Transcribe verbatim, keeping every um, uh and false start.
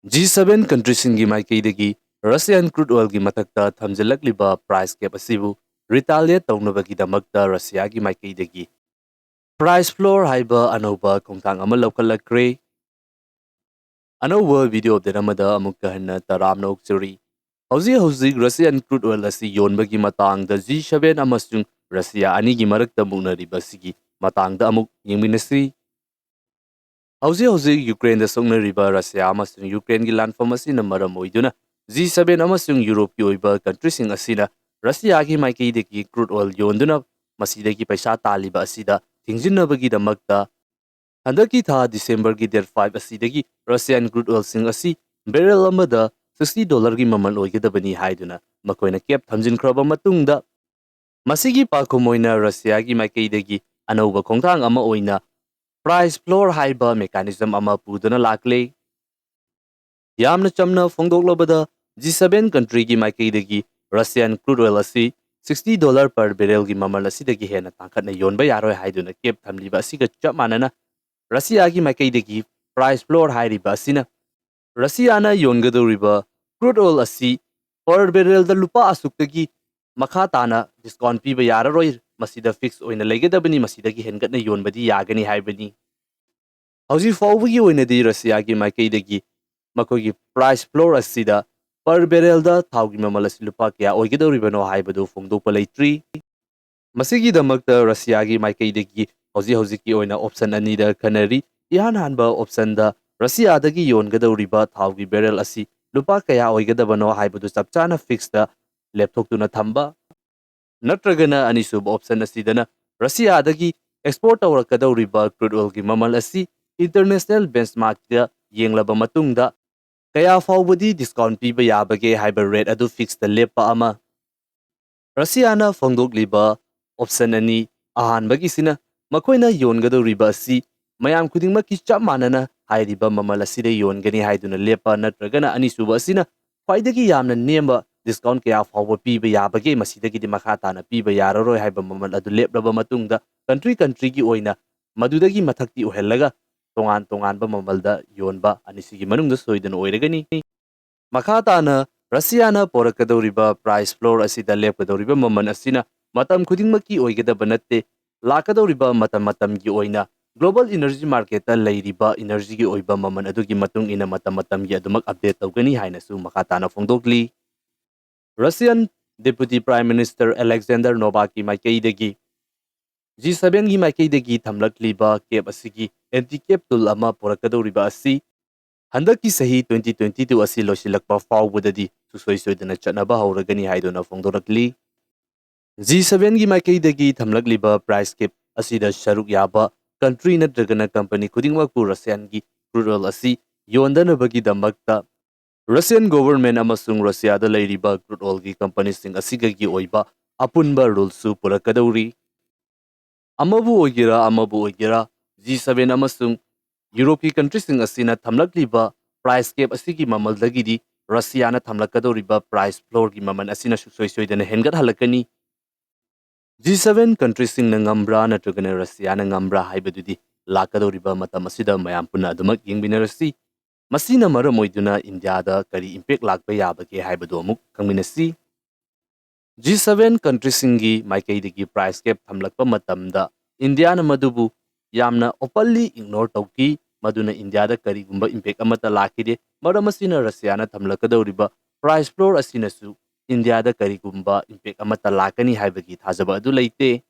G seven countryꯁꯤꯡꯒꯤ ꯃꯥꯏꯀꯩꯗꯒꯤ Russian crude oilꯒꯤ ꯃꯊꯛꯇ ꯊꯝꯖꯤꯜꯂꯛꯂꯤꯕ price cap ꯑꯁꯤꯕꯨ retaliate ꯇꯧꯅꯕꯒꯤꯗꯃꯛꯇ Russiaꯒꯤ ꯃꯥꯏꯀꯩꯗꯒꯤ price floor ꯍꯥꯏꯕ ꯑꯅꯧꯕ ꯈꯣꯡꯊꯥꯡ ꯑꯃ ꯂꯧꯈꯠꯂꯛꯈ꯭ꯔꯦ꯫ ꯑꯅꯧꯕ video update ꯑꯃꯗ ꯑꯃꯨꯛꯀ ꯍꯟꯅ ꯇꯔꯥꯝꯅ ꯑꯣꯛꯆꯔꯤ꯫ ꯍꯧꯖꯤꯛ ꯍꯧꯖꯤꯛ Russian crude oil ꯑꯁꯤ ꯌꯣꯟꯕꯒꯤ ꯃꯇꯥꯡꯗ G seven ꯑꯃꯁꯨꯡ Russia ꯑꯅꯤꯒꯤ ꯃꯔꯛꯇ ꯃꯨꯛꯅꯔꯤꯕ ꯑꯁꯤꯒꯤ ꯃꯇꯥꯡꯗ ꯑꯃꯨꯛ ꯌꯦꯡꯃꯤꯟꯅꯁꯤ꯫ ꯍꯧꯖꯤꯛ ꯍꯧꯖꯤꯛ Ukraineꯗ ꯁꯣꯛꯅꯔꯤꯕ Russia ꯑꯃꯁꯨꯡ Ukraineꯒꯤ ꯂꯥꯟꯐꯝ ꯑꯁꯤꯅ ꯃꯔꯝ ꯑꯣꯏꯗꯨꯅ G seven ꯑꯃꯁꯨꯡ Europeꯀꯤ ꯑꯣꯏꯕ countryꯁꯤꯡ ꯑꯁꯤꯅ Russiaꯒꯤ ꯃꯥꯏꯀꯩꯗꯒꯤ crude oil ꯌꯣꯟꯗꯨꯅ ꯃꯁꯤꯗꯒꯤ ꯄꯩꯁꯥ ꯇꯥꯜꯂꯤꯕ ꯑꯁꯤꯗ ꯊꯤꯡꯖꯤꯟꯅꯕꯒꯤꯗꯃꯛꯇ ꯍꯟꯗꯛꯀꯤ ꯊꯥ Decemberꯒꯤ date five ꯑꯁꯤꯗꯒꯤ Russian crude oilꯁꯤꯡ ꯑꯁꯤ barrel ꯑꯃꯗ sixty dollarꯒꯤ ꯃꯃꯜ ꯑꯣꯏꯒꯗꯕꯅꯤ ꯍꯥꯏꯗꯨꯅ ꯃꯈꯣꯏꯅ cap ꯊꯝꯖꯤꯟꯈ꯭ꯔꯕ ꯃꯇꯨꯡꯗ, ꯃꯁꯤꯒꯤ ꯄꯥꯎꯈꯨꯝ ꯑꯣꯏꯅ Russiaꯒꯤ ꯃꯥꯏꯀꯩꯗꯒꯤ ꯑꯅꯧꯕ ꯈꯣꯡꯊꯥꯡ ꯑꯃ ꯑꯣꯏꯅ price floor ꯍꯥꯏꯕ mechanism ꯑꯃ ꯄꯨꯗꯨꯅ ꯂꯥꯛꯂꯦ꯫ ꯌꯥꯝꯅ ꯆꯝꯅ ꯐꯣꯡꯗꯣꯛꯂꯕꯗ, G seven countryꯒꯤ ꯃꯥꯏꯀꯩꯗꯒꯤ Russian crude oil ꯑꯁꯤ sixty dollar per barrelꯒꯤ ꯃꯃꯜ ꯑꯁꯤꯗꯒꯤ ꯍꯦꯟꯅ ꯇꯥꯡꯈꯠꯅ ꯌꯣꯟꯕ ꯌꯥꯔꯣꯏ ꯍꯥꯏꯗꯨꯅ cap ꯊꯝꯂꯤꯕ ꯑꯁꯤꯒ ꯆꯞ ꯃꯥꯟꯅꯅ, Russiaꯒꯤ ꯃꯥꯏꯀꯩꯗꯒꯤ price floor ꯍꯥꯏꯔꯤꯕ ꯑꯁꯤꯅ Russiaꯅ ꯌꯣꯟꯒꯗꯧꯔꯤꯕ crude oil ꯑꯁꯤ per barrelꯗ ꯂꯨꯄꯥ ꯑꯁꯨꯛꯇꯒꯤ ꯃꯈꯥ ꯇꯥꯅ discount ꯄꯤꯕ ꯌꯥꯔꯔꯣꯏ, ꯃꯁꯤꯗ fix ꯑꯣꯏꯅ ꯂꯩꯒꯗꯕꯅꯤ, ꯃꯁꯤꯗꯒꯤ ꯍꯦꯟꯒꯠꯅ ꯌꯣꯟꯕꯗꯤ ꯌꯥꯒꯅꯤ ꯍꯥꯏꯕꯅꯤ꯫ ꯍꯧꯖꯤꯛ ꯐꯥꯎꯕꯒꯤ ꯑꯣꯏꯅꯗꯤ Russiaꯒꯤ ꯃꯥꯏꯀꯩꯗꯒꯤ ꯃꯈꯣꯏꯒꯤ price floor ꯑꯁꯤꯗ per barrelꯗ ꯊꯥꯎꯒꯤ ꯃꯃꯜ ꯑꯁꯤ ꯂꯨꯄꯥ ꯀꯌꯥ ꯑꯣꯏꯒꯗꯧꯔꯤꯕꯅꯣ ꯍꯥꯏꯕꯗꯨ ꯐꯣꯡꯗꯣꯛꯄ ꯂꯩꯇ꯭ꯔꯤ꯫ ꯃꯁꯤꯒꯤꯗꯃꯛꯇ Russiaꯒꯤ ꯃꯥꯏꯀꯩꯗꯒꯤ ꯍꯧꯖꯤꯛ ꯍꯧꯖꯤꯛꯀꯤ ꯑꯣꯏꯅ option ꯑꯅꯤꯗ ꯈꯟꯅꯔꯤ꯫ ꯏꯍꯥꯟ ꯍꯥꯟꯕ optionꯗ Russiaꯗꯒꯤ ꯌꯣꯟꯒꯗꯧꯔꯤꯕ ꯊꯥꯎꯒꯤ barrel ꯑꯁꯤ ꯂꯨꯄꯥ ꯀꯌꯥ ꯑꯣꯏꯒꯗꯕꯅꯣ ꯍꯥꯏꯕꯗꯨ ꯆꯞ ꯆꯥꯅ fixꯇ ꯂꯦꯞꯊꯣꯛꯇꯨꯅ ꯊꯝꯕ, ꯅꯠꯇ꯭ꯔꯒꯅ ꯑꯅꯤꯁꯨꯕ option ꯑꯁꯤꯗꯅ Russiaꯗꯒꯤ export ꯇꯧꯔꯛꯀꯗꯧꯔꯤꯕ crude oilꯒꯤ ꯃꯃꯜ ꯑꯁꯤ international benchmarkꯇ ꯌꯦꯡꯂꯕ ꯃꯇꯨꯡꯗ ꯀꯌꯥ ꯐꯥꯎꯕꯗꯤ discount ꯄꯤꯕ ꯌꯥꯕꯒꯦ ꯍꯥꯏꯕ rate ꯑꯗꯨ fixꯇ ꯂꯦꯞꯄ ꯑꯃ꯫ Russiaꯅ ꯐꯣꯡꯗꯣꯛꯂꯤꯕ option ꯑꯅꯤ, ꯑꯍꯥꯟꯕꯒꯤꯁꯤꯅ ꯃꯈꯣꯏꯅ ꯌꯣꯟꯒꯗꯧꯔꯤꯕ ꯑꯁꯤ ꯃꯌꯥꯝ ꯈꯨꯗꯤꯡꯃꯛꯀꯤ ꯆꯞ ꯃꯥꯟꯅꯅ ꯍꯥꯏꯔꯤꯕ ꯃꯃꯜ ꯑꯁꯤꯗ ꯌꯣꯟꯒꯅꯤ ꯍꯥꯏꯗꯨꯅ ꯂꯦꯞꯄ, ꯅꯠꯇ꯭ꯔꯒꯅ ꯑꯅꯤꯁꯨꯕ ꯑꯁꯤꯅ ꯈ꯭ꯋꯥꯏꯗꯒꯤ ꯌꯥꯝꯅ ꯅꯦꯝꯕ discount ꯀꯌꯥ ꯐꯥꯎꯕ ꯄꯤꯕ ꯌꯥꯕꯒꯦ, ꯃꯁꯤꯗꯒꯤꯗꯤ ꯃꯈꯥ ꯇꯥꯅ ꯄꯤꯕ ꯌꯥꯔꯔꯣꯏ ꯍꯥꯏꯕ ꯃꯃꯜ ꯑꯗꯨ ꯂꯦꯞꯂꯕ ꯃꯇꯨꯡꯗ, country countryꯒꯤ ꯑꯣꯏꯅ ꯃꯗꯨꯗꯒꯤ ꯃꯊꯛꯇꯤ ꯑꯣꯏꯍꯜꯂꯒ ꯇꯣꯉꯥꯟ ꯇꯣꯉꯥꯟꯕ ꯃꯃꯜꯗ ꯌꯣꯟꯕ ꯑꯅꯤꯁꯤꯒꯤ ꯃꯅꯨꯡꯗ ꯁꯣꯏꯗꯅ ꯑꯣꯏꯔꯒꯅꯤ꯫ ꯃꯈꯥ ꯇꯥꯅ ꯔꯁꯤꯌꯥꯅ ꯄꯣꯔꯛꯀꯗꯧꯔꯤꯕ price floor ꯑꯁꯤꯗ ꯂꯦꯞꯀꯗꯧꯔꯤꯕ ꯃꯃꯜ ꯑꯁꯤꯅ ꯃꯇꯝ ꯈꯨꯗꯤꯡꯃꯛꯀꯤ ꯑꯣꯏꯒꯗꯕ ꯅꯠꯇꯦ, ꯂꯥꯛꯀꯗꯧꯔꯤꯕ ꯃꯇꯝ ꯃꯇꯝꯒꯤ ꯑꯣꯏꯅ global energy marketꯇ ꯂꯩꯔꯤꯕ energyꯒꯤ ꯑꯣꯏꯕ ꯃꯃꯜ ꯑꯗꯨꯒꯤ ꯃꯇꯨꯡ ꯏꯟꯅ ꯃꯇꯝ ꯃꯇꯝꯒꯤ ꯑꯗꯨꯃꯛ update ꯇꯧꯒꯅꯤ ꯍꯥꯏꯅꯁꯨ ꯃꯈꯥ ꯇꯥꯅ ꯐꯣꯡꯗꯣꯛꯂꯤ꯫ Russian Deputy Prime Minister Alexander Novakꯀꯤ ꯃꯥꯏꯀꯩꯗꯒꯤ G sevenꯒꯤ ꯃꯥꯏꯀꯩꯗꯒꯤ ꯊꯝꯂꯛꯂꯤꯕ cap ꯑꯁꯤꯒꯤ anti cap tool ꯑꯃ ꯄꯨꯔꯛꯀꯗꯧꯔꯤꯕ ꯑꯁꯤ ꯍꯟꯗꯛꯀꯤ ꯆꯍꯤ twenty twenty two ꯑꯁꯤ ꯂꯣꯏꯁꯤꯜꯂꯛꯄ ꯐꯥꯎꯕꯗꯗꯤ ꯁꯨꯡꯁꯣꯏ ꯁꯣꯏꯗꯅ ꯆꯠꯅꯕ ꯍꯧꯔꯒꯅꯤ ꯍꯥꯏꯗꯨꯅ ꯐꯣꯡꯗꯣꯔꯛꯂꯤ꯫ G sevenꯒꯤ ꯃꯥꯏꯀꯩꯗꯒꯤ ꯊꯝꯂꯛꯂꯤꯕ price cap ꯑꯁꯤꯗ ꯁꯔꯨꯛ ꯌꯥꯕ country ꯅꯠꯇ꯭ꯔꯒꯅ company ꯈꯨꯗꯤꯡꯃꯛꯄꯨ Russianꯒꯤ crude oil ꯑꯁꯤ ꯌꯣꯟꯗꯅꯕꯒꯤꯗꯃꯛꯇ Russian government ꯑꯃꯁꯨꯡ ꯔꯁꯤꯌꯥꯗ ꯂꯩꯔꯤꯕ crude oilꯒꯤ companyꯁꯤꯡ ꯑꯁꯤꯒꯒꯤ ꯑꯣꯏꯕ ꯑꯄꯨꯟꯕ ruleꯁꯨ ꯄꯨꯔꯛꯀꯗꯧꯔꯤ꯫ ꯑꯃꯕꯨ ꯑꯣꯏꯒꯦꯔꯥ ꯑꯃꯕꯨ ꯑꯣꯏꯒꯦꯔꯥ, G seven ꯑꯃꯁꯨꯡ ꯌꯨꯔꯣꯞꯀꯤ countryꯁꯤꯡ ꯑꯁꯤꯅ ꯊꯝꯂꯛꯂꯤꯕ price cap ꯑꯁꯤꯒꯤ ꯃꯃꯜꯗꯒꯤꯗꯤ ꯔꯁꯤꯌꯥꯅ ꯊꯝꯂꯛꯀꯗꯧꯔꯤꯕ price floorꯒꯤ ꯃꯃꯜ ꯑꯁꯤꯅ ꯁꯨꯡꯁꯣꯏ ꯁꯣꯏꯗꯅ ꯍꯦꯟꯒꯠꯍꯜꯂꯛꯀꯅꯤ꯫ G seven countryꯁꯤꯡꯅ ꯉꯝꯕ꯭ꯔꯥ ꯅꯠꯇ꯭ꯔꯒꯅ ꯔꯁꯤꯌꯥꯅ ꯉꯝꯕ꯭ꯔꯥ ꯍꯥꯏꯕꯗꯨꯗꯤ ꯂꯥꯛꯀꯗꯧꯔꯤꯕ ꯃꯇꯝ ꯑꯁꯤꯗ ꯃꯌꯥꯝ ꯄꯨꯟꯅ ꯑꯗꯨꯃꯛ ꯌꯦꯡꯃꯤꯟꯅꯔꯁꯤ꯫ ꯃꯁꯤꯅ ꯃꯔꯝ ꯑꯣꯏꯗꯨꯅ ꯏꯟꯗꯤꯌꯥꯗ ꯀꯔꯤ impact ꯂꯥꯛꯄ ꯌꯥꯕꯒꯦ ꯍꯥꯏꯕꯗꯨ ꯑꯃꯨꯛ ꯈꯪꯃꯤꯟꯅꯁꯤ꯫ G seven countryꯁꯤꯡꯒꯤ ꯃꯥꯏꯀꯩꯗꯒꯤ price cap ꯊꯝꯂꯛꯄ ꯃꯇꯝꯗ ꯏꯟꯗꯤꯌꯥꯅ ꯃꯗꯨꯕꯨ ꯌꯥꯝꯅ openly ignore ꯇꯧꯈꯤ, ꯃꯗꯨꯅ ꯏꯟꯗꯤꯌꯥꯗ ꯀꯔꯤꯒꯨꯝꯕ impact ꯑꯃꯠꯇ ꯂꯥꯛꯈꯤꯗꯦ꯫ ꯃꯔꯝ ꯑꯁꯤꯅ ꯔꯁꯤꯌꯥꯅ ꯊꯝꯂꯛꯀꯗꯧꯔꯤꯕ price floor ꯑꯁꯤꯅꯁꯨ ꯏꯟꯗꯤꯌꯥꯗ ꯀꯔꯤꯒꯨꯝꯕ impact ꯑꯃꯠꯇ ꯂꯥꯛꯀꯅꯤ ꯍꯥꯏꯕꯒꯤ ꯊꯥꯖꯕ ꯑꯗꯨ ꯂꯩꯇꯦ꯫